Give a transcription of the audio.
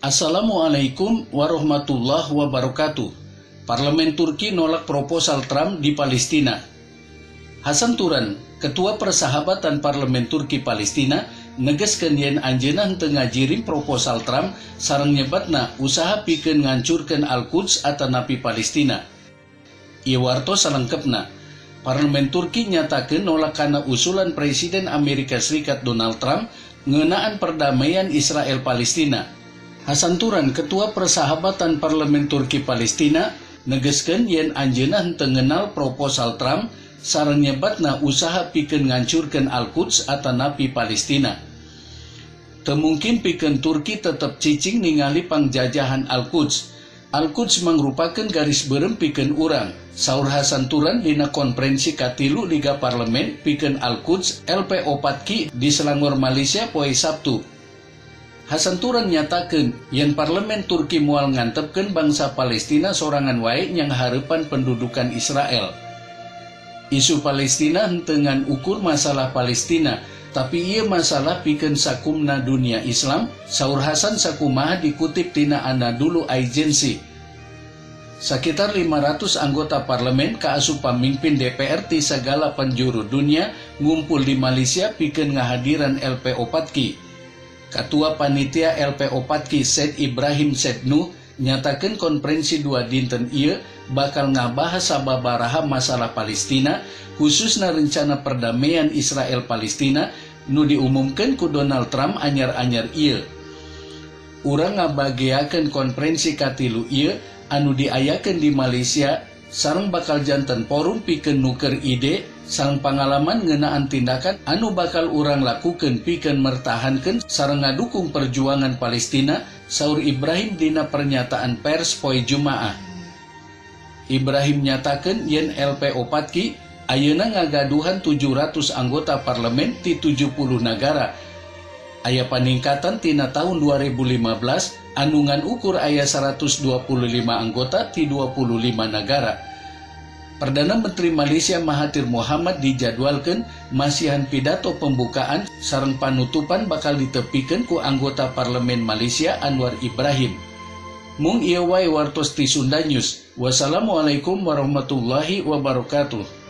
Assalamualaikum warahmatullahi wabarakatuh. Parlemen Turki nolak proposal Trump di Palestina. Hasan Turan, Ketua Persahabatan Parlemen Turki Palestina, negeskeun yen anjeunna henteu ngajirim proposal Trump sareng nyebatna usaha pikeun ngancurkeun Al-Quds atanapi Palestina. Ieu wartos salengkepna. Parlemen Turki nyatakeun nolak kana usulan Presiden Amerika Serikat Donald Trump ngeunaan perdamaian Israel Palestina. Hasan Turan, Ketua Persahabatan Parlemen Turki Palestina, negeskeun yen anjeunna henteu ngenal proposal Trump sareng nyebatna usaha pikeun ngancurkeun Al-Quds atanapi Palestina. Teu mungkin pikeun Turki tetep cicing ningali pangjajahan Al-Quds. Al-Quds mangrupakeun garis beureum pikeun urang. Saur Hasan Turan dina konferensi katilu Liga Parlemen pikeun Al-Quds LP4Q di Selangor, Malaysia poe Sabtu. Hasan Turan nyatakeun yen parlemen Turki moal ngantepkeun bangsa Palestina sorangan wae nyanghareupan pendudukan Israel. Isu Palestina henteu ngan ukur masalah Palestina, tapi ieu masalah pikeun sakumna dunia Islam, saur Hasan sakumaha dikutip tina Anadolu Agency. Sakitar 500 anggota parlemen kaasup pamimpin DPR ti sagala penjuru dunia ngumpul di Malaysia pikeun ngahadiran LP4Q. Ketua Panitia LP4Q Syed Ibrahim Syed Nuh nyatakeun konferensi dua dinten ieu bakal ngabahas sababaraha masalah Palestina, khususna rencana perdamaian Israel Palestina nu diumumkeun ku Donald Trump anyar-anyar ieu. Urang ngabageakeun konferensi katilu ieu anu diayakeun di Malaysia sareng bakal janten forum pikeun nuker ide sareng pangalaman ngeunaan tindakan anu bakal urang lakukeun pikeun mertahankeun sareng ngadukung perjuangan Palestina, saur Ibrahim dina pernyataan pers poe Jumaah. Ibrahim nyatakeun yen LP4Q ayeuna ngagaduhan 700 anggota parlemen ti 70 nagara. Aya paningkatan tina tahun 2015 anu ngan ukur aya 125 anggota ti 25 nagara. Perdana Menteri Malaysia Mahathir Mohamad dijadwalkeun masihan pidato pembukaan sareng panutupan bakal ditepikeun ku anggota parlemen Malaysia Anwar Ibrahim. Mung ieu wae wartos ti Sunda News. Wassalamualaikum warahmatullahi wabarakatuh.